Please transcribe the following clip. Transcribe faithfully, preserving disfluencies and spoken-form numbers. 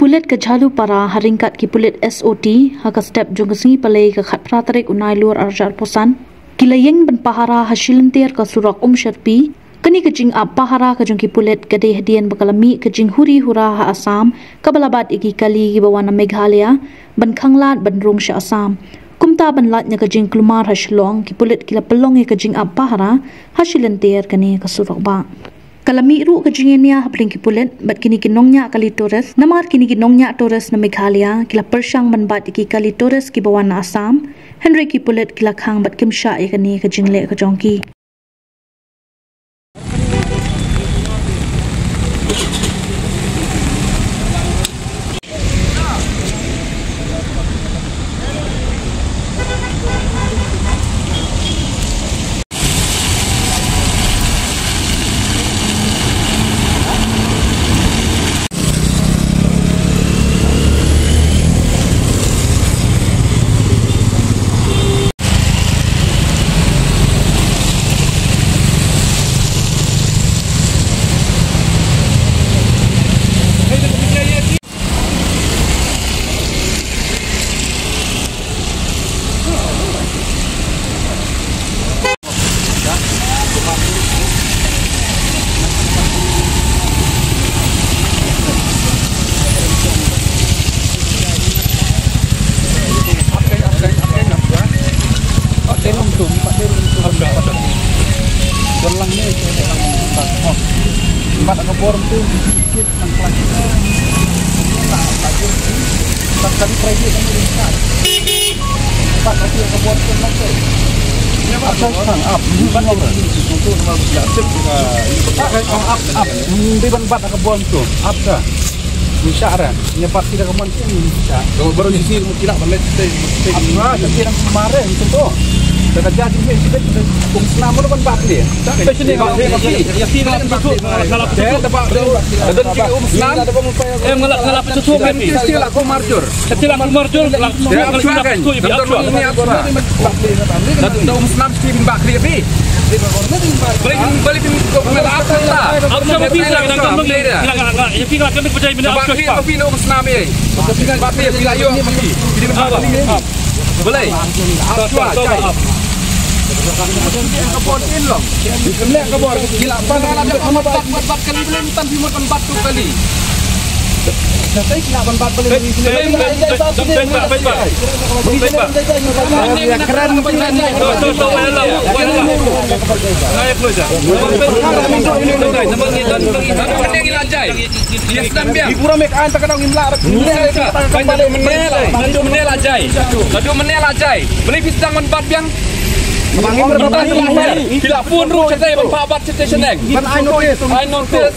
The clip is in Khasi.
Pulit ka Jhalupara ha ryngkat ki pulit S O T ha ka step jong ka sngi Palei ka khatphra tarik u Nailur arhajar arphew san ki la ïeng ban pahara ha shilynter ka surok Umsherpi. Kane ka jingap pahara ka jong ki pulit ka dei hadien ba ka la mih ka jinghuri hura ha Assam kaba la bat ïa ki kali kiba wan na Meghalaya ban khanglad ban rung sha Assam. Kumta ban lait na ka jingkulmar ha Shillong, ki pulit ki la pynlong ïa ka jingap pahara ha shilynter kane ka surok bah. Ka la mih ruh ka jingïania hapdeng ki pulit bad kine ki nongñiah kali tourist, namar kine ki nongñiah tourist na Meghalaya ki la pyrshang ban bat ïa ki kali tourist kiba wan na Assam, hynrei ki pulit ki la khang bad kim shah ïa kane ka jingleh ka jong ki. Ap, ap, ap. Di ban bat ka bom tu. Ap ka. Ni sha ra. Ni bat kita ka mon tu ni sha. Baru sisi mu kila ban let te. Ap ka, jadi ram mare tu tu. Dah kerja di sini, kita kum senam mana ban bat dia. Tapi sini kalau dia, dia sini kan tu. Dia dapat, dia dapat um senam. Em, ngalap, ngalap tu tu kan. Istilah kum marjur. Kecil aku marjur, langsung kali aku tu ibi aku. Datuk Daum Senam Stephen Bakri bi. Balik balik bin kau kena apa lah? Aku sama bisa dengan kami. Enggak enggak enggak. Ya kira kami percaya benda aku. Bakri tapi Daum Senam ni. Bakri bila yo. Boleh. Aku aja. Kila phone ruh kita ban bat station. Ai notice.